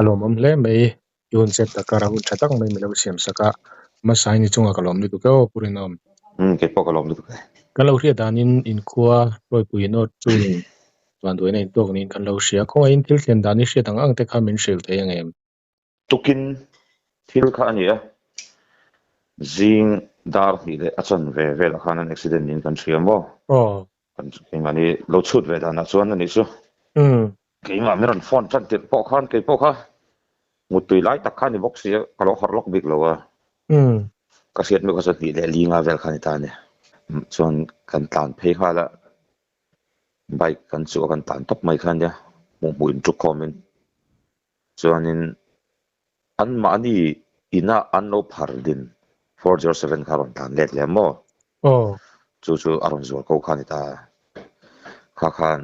A lawmawm hle mai. I hun chet tak kara hun tha tak mai min lo siam sak a. Hmasa in i chungah ka lawm lutuk e aw Pu Rinawm. Umm kei pawh ka lawm lutuk e. Kan lo hriat danin inkhua Rawipui North chunin vanduaina intawk niin kan lo hria. Khawngaihin thil thlen dan i hriat ang ang te kha min hrilh thei ang em? Tukin thil kha a ni a, zing dar hnih leh a chan ve velah khan an accident niin kan hria maw? Aw. Kan keimahni lo chhut ve danah chuan a nih chu. Umm. Keimah min rawn phone tan tirh pawh khan kei pawh kha muttui lai tak kha a ni bawk si a, ka lo harh lawk bik lo a. Umm. Ka hriat mek kha chuan hnih leh linga vel kha a ni ta a ni. Chuan kan tlan phei nghal a. Bike kan chu a kan tlan tawp mai kha ania hmuh hmuh in tuk khawmin chuanin anmahni ina an lo phar din 407 kha a rawn tlan let leh maw chu chu a rawn zual ko kha a ni ta kha khan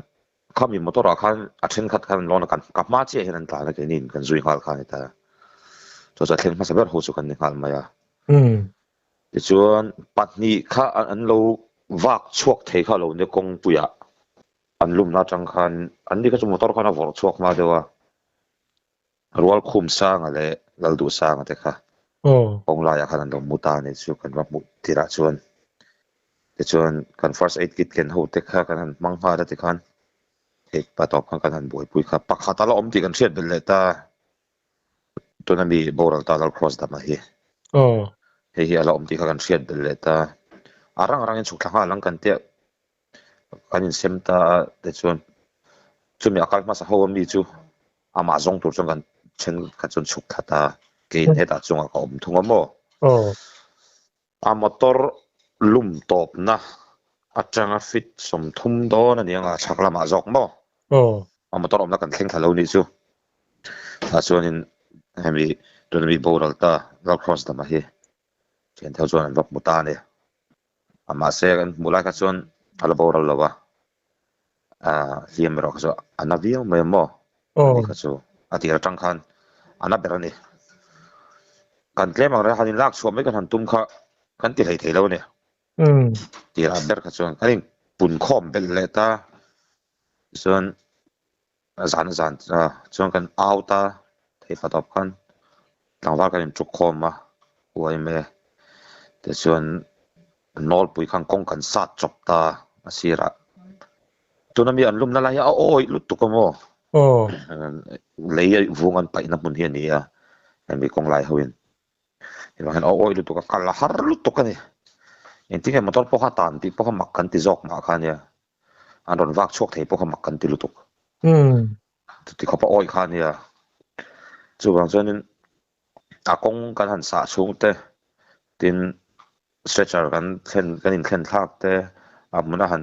khami motor ah khan a thenkhat khan an lawn a kan ka hma chiah hian an tlan a keini in kan zui nghal kha a ni ta chu chu a thleng hmasa ber ho chu kan ni nghal mai a. Tichuan, pahnih kha an lo vak chhuak thei kha lo nia kawngpuiah an lumna atang khan an ni kha chu motor khan a vawrh chhuak hma deuh a, Rualkhum Sanga leh Lalduh Sanga te kha kawng laiah khan an lo mu ta a ni chu kan va hmuh tirah chuan. Tichuan, kan first aid kit ken ho te kha kan han hmang nghal a tikhan theih pa tawp khan kan han buaipui kha pakhat a la awm tih kan hriat belh leh ta. Tuna mi boral ta Lalcross dama hi. Aw. Hei hi a la awm tih kha kan hriat belh leh ta. A rang rangin chhuk thla nghal ang kan tia kan insem ta a tichuan chumi a kal hmasa ho a mi chu amah zawng tur chuan kan thenkhat chuan chhuk thla ta keiin hetah chungah ka awm thung a maw. Aw. A motor lum tawpna atanga feet 30 dawn a ni ang a, chhak lamah zawk maw? Aw. A motor awmna kan thleng thla lo nih chu. Tah chuanin hemi tuna mi boral ta Lalcross dama hi thian theuh chuan an va hmu ta a ni. Mahse kan hmuh lai kha chuan a la boral lo a. Ahh hliam erawh kha chu a na viau mai a maw? Ani kha chu a tir atang khan a na ber a ni. Kan tlem ang reng han inlak chhuah mai kan han tum kha kan ti hlei thei lo a ni. Tirah ber kha chuan kan inpun khawm belh leh ta chuan Zan zan chuan kan out a, theipa tawp khan tlangval kan intuk khawm a, uaime tichuan nawlpui khan kawng kan sat chawp ta a sirah. Tuna mi an lumna lai hi a awih lutuk a maw? Lei vung an paihna hmun hi a ni a, hemi kawng lai hoin. Hei vang hian a awih lutuk a, kal a har lutuk a ni. Engtin nge motor pawh kha tan tih pawh kha mak kan ti zawk mah kha a nia. An rawn vak chhuak thei pawh kha mak kan ti lutuk. Chuti khawp a awih kha a nia. Chuvang chuanin a kawng kan han sah chhung te, tin stretcher kan thlen kan inthlen thlak te, a hmuna han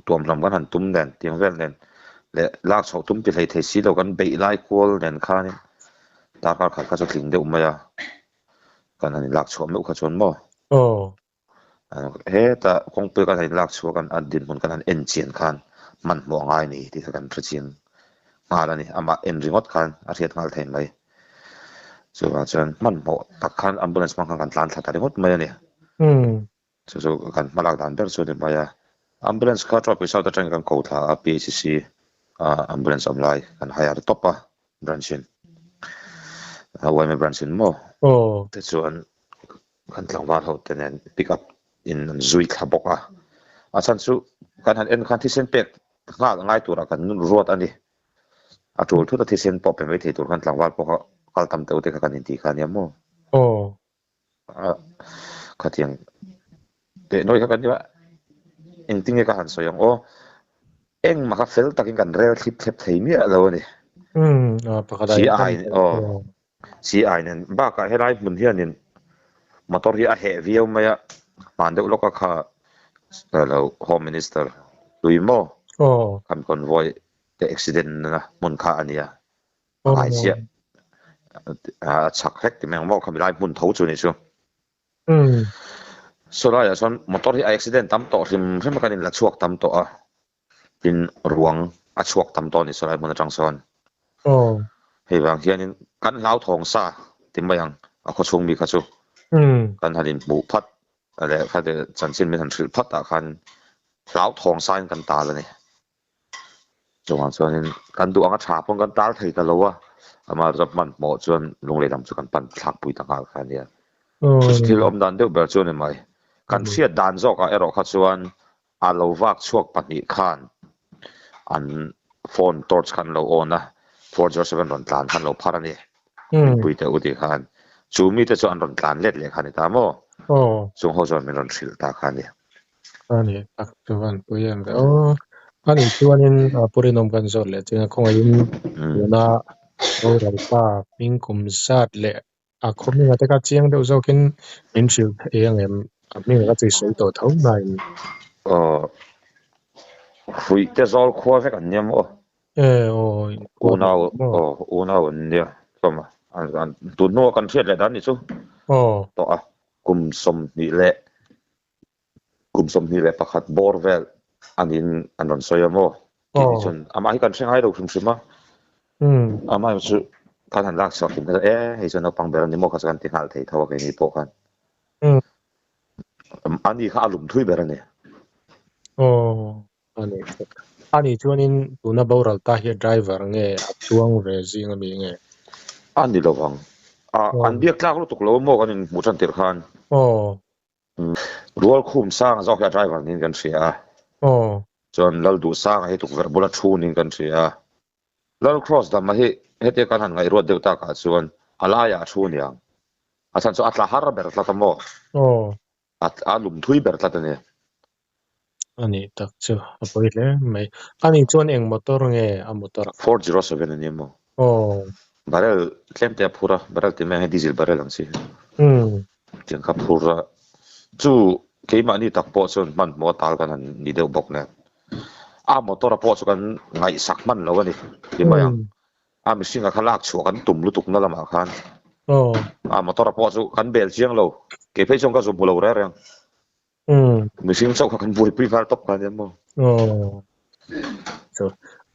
tuamhlawm kan han tum nen tiang vel nen leh lak chhoh tum ti hlei thei si lo kan beih lai kual nen khanin darkar khat kha chu tling deuh mai a, kan han inlak chhuah meuh kha chuan maw. Heta kawngpui kan han inlak chhuak a, a dinhmun kan han en chian khan hmanhmawh a ngai a ni tih kha kan hre chiang nghal a ni. Amah en ringawt khan a hriat nghal thei mai. Chuvang chuan hmanhmawh tak khan ambulance hmang khan kan tlan thla ta ringawt mai a ni. Chu chu kan hmalak dan ber chu a ni mai a. Ambulance kha Trophy South atangin kan ko thla a, PHC ambulance awm lai kan hire tawp a branch in. YMA branch in maw? Tichuan Kan tlangval ho te nen pick up in an zui thla bawk a, a chhan chu kan han en khan thisen pek nghal ngai turah kan ruat a ni. A tul thut a thisen pawh pe mai thei tur khan tlangval pawh kha kal tam deuh te kha kan inti kha ania maw? Aw. Khatiang teh nawi kha kan ni a, engtin nge ka han sawi ang aw, engmah kha fel takin kan rel thlip thlep thei miah lo a ni. Umm, pakhat ah Chi ai aw. Chi ai nen bakah helai hmun hianin motor hi a heh viau mai a, hman deuh lawka kha lo Home Minister hlui maw khan convoy te accident na hmun kha a nia, a ngai chiah a chhak hlek ti mai ang maw khami lai hmun tho chu ni chu. Saw laiah chuan motor hi a accident tam tawh hrim hrim a kan inla chhuak tam tawh a. Tin, ruang a chhuak tam tawh a ni saw lai hmun atang sawn. Hei vang hianin kan hlauthawng sa ti mai ang a khawchhung mi kha chu kan han inhmuh phat leh kha chanchin min han hrilh phat ah khan hlauthawng sain kan tal a ni. Chuvang chuanin kan duh anga tha pawn kan tal thei ta lo a, Amah chu hmanhmawh chuan lunglei lam chu kan pan thlakpui ta nghal kha a nia. Chu thil awm dan deuh ber chu a ni mai. Kan hriat dan zawkah erawh kha chuan a lo vak chhuak pahnih khan an phone torch kha an lo on a, 407 rawn tlan kha an lo phar a ni. Min pui teh u tih khan. Chu mite chu an rawn tlan let leh kha a ni ta maw? Chung ho chuan min rawn hrilh ta kha a ni. A ni tak chu an pui em ve aw. A nih chuanin Pu Rinawm kan zawt leh chin a khawngaihin tuna boral pa hming kum zat leh a khaw hming te kha chiang deuh zawkin min hrilh thei ang em? A hming a ka sawi tawh tho nain. Aw hruih te zawl khua vek an nia maw? E aw inkhua Unau aw unau an nia hlawm a tun hnua kan hriat leh dan ni chu tawh a kum 20 leh Kum 21 bawr vel anin an rawn sawi a maw? Keini chuan amah hi kan hre ngai lo hrim hrim a. Amah chu kan han lak chhuak hrim kha e hei chuan naupang ber a ni maw kha chu kan ti nghal thei tho a keini pawh khan. Ani kha a lum thui ber a ni. Aw ani chu. Ani chuanin tuna boral ta hi a driver nge a chuang ve zing ami nge? A ni lovang. An biak tlak lutuk lo maw kan inhmuh tan tirh khan. Aw. Rual khum sang zawk hi a driver niin kan hria a. Chuan Lal duh sanga hi tukverh bula thu niin kan hria a. Lal Cross dama hi hetia kan han ngaihruat deuh takah chuan a laiah a thu aniang. A chhan chu a tla har ber tlat a maw? A lum thui ber tlat a ni. A nih tak chu a pawi hle mai. A nih chuan eng motor nge a motor a? 407 a ni maw? Aw. Barrel tlem te a phur a, barrel ti mai ang hi diesel barrel ang chi hi. Tiang kha phur a, chu keimahni tak pawh chuan hmanhmawh a tal kan han ni deuh bawk nen. A motor a pawh chu kan ngaihsak hman lo a ni ti mai ang. A mihring a kha lak chhuah kan tum lutuk na lamah khan. A motor a pawh chu kan bel chiang lo, kei phei chuan ka zu hmu lo reng reng. Mihring chauh kha kan buaipui nghal tawp kha ania maw? Aw. Chu.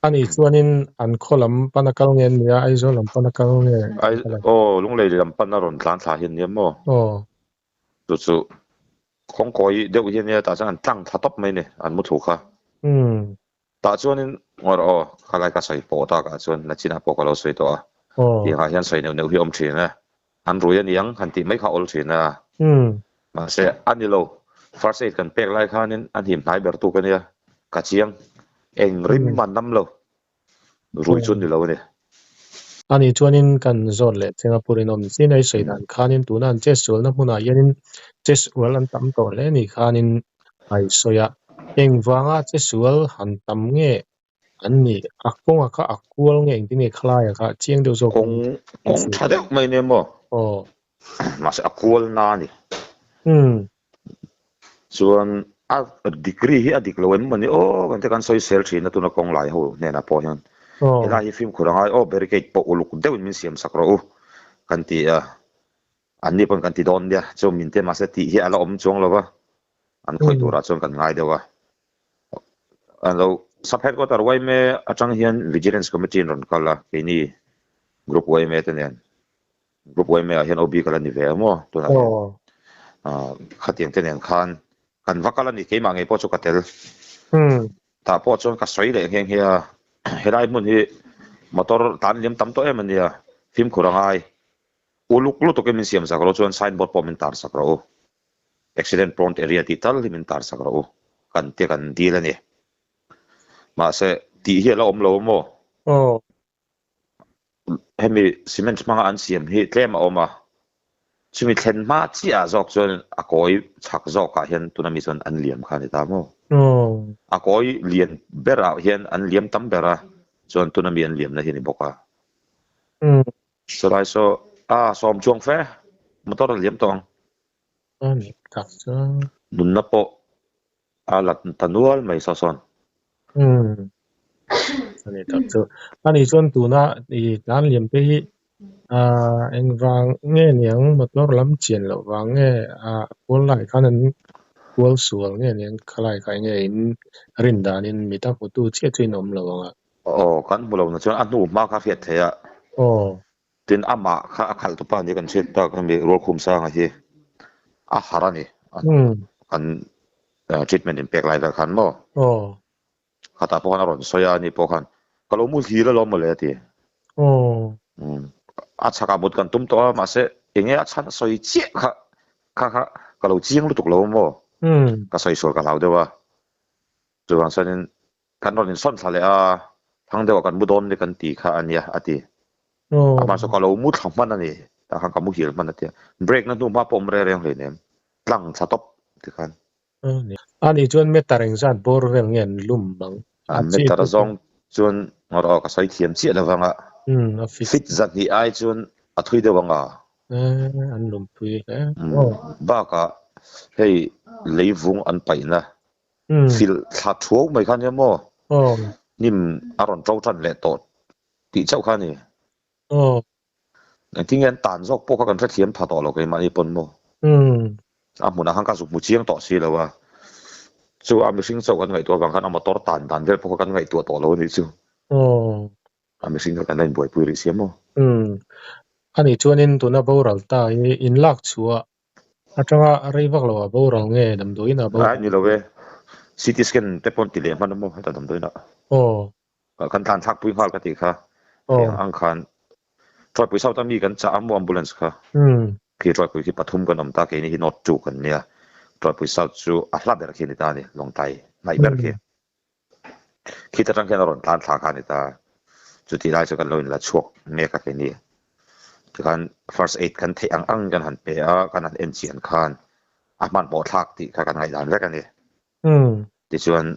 Ani chuanin an khaw lam pana kal nge an nia, Aizawl lam pana kal nge? Ai, aw, Lunglei lam pana rawn tlan thla hi an nia maw? Aw. Chu chu kawngkawi deuh hi ania, tah chuan an tlang thla tawp mai ni, an mu thu kha. Tah chuanin ngawr aw, khalai ka sawi pawh takah chuan nachinah pawh ka lo sawi tawh a. Tiangah hian sawi neuh neuh hi a awm thin a, an rui a niang han tih mai kha a awl thin a. Mahse, a ni lo, first aid kan pek lai khanin a hnim hnai ber tuk a nia, ka chiang eng rim an nam lo, rui chu a ni lo a ni. Ani chuanin kan zawt leh Singapore in awm chin a i sawi dan khanin tuna an chetsualna hmunah hianin chetsual an tam tawh hle ni khanin a i sawi a, engvanga chetsual han tam nge an nih a kawnga kha a kual nge engtin nge khalai kha chiang deuh zawk Kawng kawng tha deuh mai nia maw? Aw. Mahse a kual na a ni. Chuan a degree hi a dik lo em mawni aw kan te kan sawi sel thin a tuna kawng lai ho hnenah pawh hian helai hi fimkhur a ngai aw barricade pawh uluk deuhin min siam sak rawh u kan ti a anni pawn kan ti dawn nia chu min te mahse tih hi a la awm chuang lo va an khawih turah chuan kan ngai deuh a an lo sub headquarter yma atang hian vigilance committee an rawn kal a keini group yma te nen Group yma ah hian OB ka la ni ve ang maw tunah hian khatiang te nen khan kan va kal a ni keimah ngei pawh chu ka tel tah pawh chuan ka sawi leh nghe nghe a helai hmun hi motor tan liam tam tawh em a nia fimkhur a ngai uluk lutuk in min siam sak rawh chuan sign board pawh min tar sak rawh u accident prone area tih tal hi min tar sak rawh u kan tia kan dil a ni mahse tih hi a la awm lo maw. Hemi cement hmanga an siam hi tlem a awm a, chumi thlen hma chiah ah zawk chuan a kawi chhak zawk ah hian tuna mi chuan an liam kha a ni ta maw? A kawi lian ber ah hian an liam tam ber a, chuan tuna mi an liamna hi a ni bawk a. Chulai saw a sawm chuang fe motor a liam tawh ang. Nunna pawh A la ta nual mai saw sawn. Umm. Ani tak chu. Ani chuan tuna i tlan liam te hi ah engvang nge niang motor lam chian loh vang nge ah kual lai khan an kual sual nge niang khalai kha enge in rin danin mi ta hmutu chiah chu in awm lo ang a. Aw kan hmu lo na chuan a hnu hma kha hriat theih a. Aw. Tin amah kha a khalh tupa nia kan hriat tak hemi Rualkhum Sanga hi a harh a ni. Kan treatment in pek lai vel khan maw? Aw. Khatah pawh khan a rawn sawi a, ani pawh khan ka lo mu hlir alawm mawle a ti. Aw. Umm. A chhakah mut kan tum tawh a, mahse enge a chhan a sawi chiah kha kha kha ka lo chiang lutuk lo maw? Ka sawi sual ka hlau deuh a. Chuvang chuanin kan rawn insawn thla leh a, thang deuhah kan mu dawn ni kan ti kha a nia a ti. Amah chu ka lo mu thla hman a ni, tah khan ka muhil hman a tia. Break na hnu hma pawh awm reng reng hleinem, tlang thla tawp tikhan. A nih chuan meter engzat bawr vel nge an lum ang? A meter zawng chuan ngawrh aw ka sawi thiam chiah lo vang a, fit zahnih ai chuan a thui deuh ang a. An lum thui hle. Bakah hei leivung an paihna filh thla thuau mai kha nia maw? Hnim a rawn to tan leh tawh tih chauh kha a ni. Engtin nge an tan zawk pawh kha kan hrethiam pha tawh lo keimahni pawn maw? A hmunah khan ka zuk hmu chiang tawh si lo a, chu a mihring chauh kan ngaihtuah avang khan a motor tan dan vel pawh kha kan ngaihtuah tawh lo a nih chu. A mihring kha kan la inbuaipui rih sia maw? A nih chuanin tuna boral ta hi inlak chhuah atanga rei vak loah boral nge damdawiin ah boral? Ai ni lo e, CT scan te pawh an ti leh hman a maw heta damdawiin ah. Kan tlan thlak pui nghal ka tih kha. Heng ang khan Tuaipui South a mi kan chah a maw ambulance kha. Khi Tuaipui khi pathum kan awm ta keini hi North 2 kan nia. Tuaipui South chu a hla ber khi a ni ta a ni, Lawngtlai hnaih ber khi. Khit atang khian a rawn tlan thla kha a ni ta. Chutih lai chu kan lo inla chhuak mek a keini. Tikhan first aid kan theih ang ang kan han pe a, kan han en chian khan a hmanhmawh thlak tih kha kan ngaihdan vek a ni. Tichuan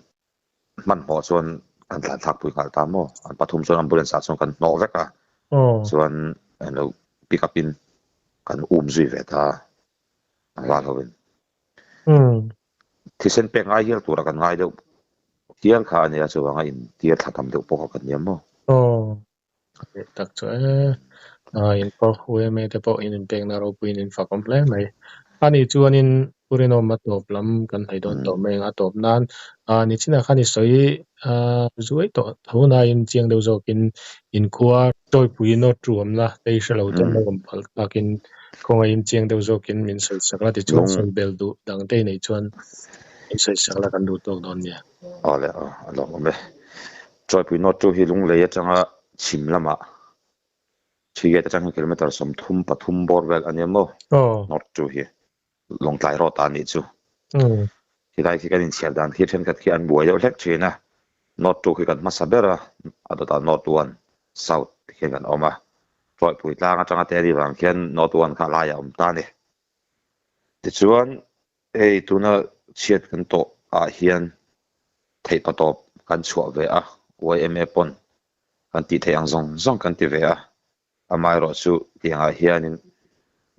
Hmanhmawh chuan kan tlan thlak pui nghal ta maw? An pathum chuan ambulance ah chuan kan hnawh vek a, chuan an lo pick up in kan um zui ve ta a ral ho in. Thisen pek ngai hial tura kan ngai deuh hial kha a nia, chuvanga in tir thla tam deuh pawh kha kan nia maw? Leh tak chu e, in pawh UMA te pawh in inpekna ropuiin in fak awm hle mai. Ani chuanin Pu Rinawm a tawp lam kan hnaih dawn tawh mai ang a tawp nan nichinah khan i sawi zuai tawh tho nain chiang deuh zawkin inkhua tawipui nawt ruamna te i hrelo te an lo awm phal takin khawngaihin chiang deuh zawkin min sawi sak la tichuan sawi bel duh dang te i neih chuan min sawi sak la kan duh tawk dawn nia. Aw le aw a lawmawm e. Chawipui North chu hi Lunglei atanga chhim lamah Thi Gate atang hian kilometre 33 bawr vel a nia maw? North chu hi Lawngtlai Road ah a nih chu. Khilai khi kan inchhiar dan khi thenkhat khi an buai deuh hlek thin a. North chu khi kan hmasa ber a, a dawtah North one, South ti khian kan awm a. Chawipui tlang atanga te a nih vang khian North one kha a laiah a awm ta a ni. Tichuan Hei tuna chhiat kan tawh ah hian theihpatawp kan chhuah ve a, yma pawn kan tih theih ang zawng zawng kan ti ve a, amaherawh chu tiangah hianin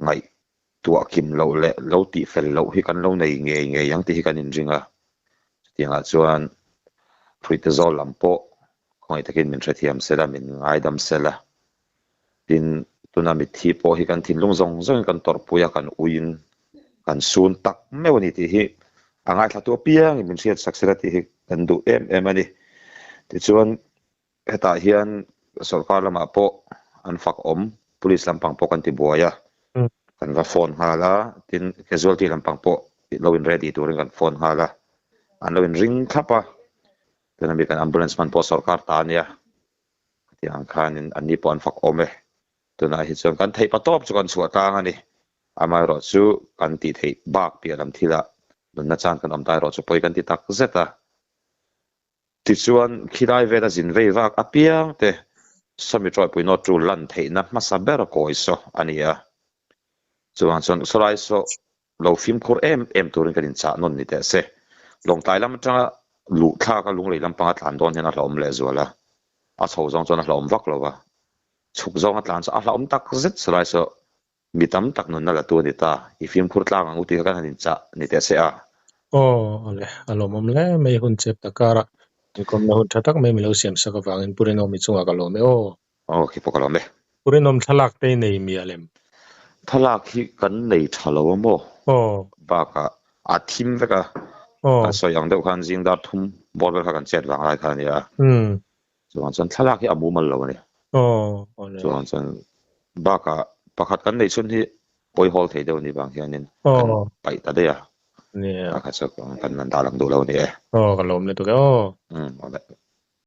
ngaihtuah kim loh leh lo tih fel loh hi kan lo nei ngei ngei ang tih hi kan inring a, chutiangah chuan Hruite zawl lam pawh khawngaih takin min hrethiam sela, min ngaidam sela, Tin, tuna mitthi pawh hi kan thinlung zawng zawngin kan tawrhpui a, kan uiin kan sun tak meuh a ni tih hi a ngaithlatu apiangin min hriat sak sela tih hi kan duh em em a ni. Tichuan, hetah hian sorkar lamah pawh an fak awm, police lampang pawh kan ti buai a, kan va phone nghal a, tin casualty lampang pawh lo in ready turin kan phone nghal a, an lo in ring thlap a, tuna mi kan ambulance hman pawh sorkar ta a nia. Khatiang ang khanin anni pawh an fak awm e. Tunah hi chuan kan theih pa tawp chu kan chhuah tlang a ni. Amaherawh chu kan tih theih bak piah lam thilah nunna chan kan awm ta erawh chu pawi kan ti tak zet a. Tichuan khilai vela zin vei vak apiang te sawmi tawipui nawt tu lan theihna hmasa ber kawi saw a ni a. Chuvang chuan sawlai saw Lo fimkhur em em turin kan inchah nawn ni teh se. Lawngtlai lam atanga luh thlak a lunglei lampanga tlan dawn hian a hlauhawm lehzual a, a chho zawng chuan a hlauhawm vak lo va, chhuk zawnga tlan chu a hlauhawm tak zet salai saw mi tam tak nunna la tu a ni ta, i fimkhur tlang ang u tih kha kan han inchah ni teh se a. Aw, awle, a lawmawm hle mai hun chep ta karah inkawmna hun tha tak mai milo siam sak avangin Pu Rinawmi chungah ka lawm e aw. Aw, khi pawh ka lawm e. Pu Rinawm thlalak te i nei mial em? Thlalak hi kan nei tha lo a maw? Aw. Bakah a thim vek a. Aw. Kan sawi ang deuh khan zing dar thum bawr vel kha kan chet vang lai kha a nia. Chuvang chuan thlalak hi a mumal lo a ni. Aw, aw le. Chuvang chuan bakah pakhat kan neih chhun hi pawi hawl thei deuh a nih vang hianin kan paih ta daih a. Nia. Pakhat chu kan han dah lang duh lo a ni e. Aw, ka lawm lutuk e aw. Umm, aw le.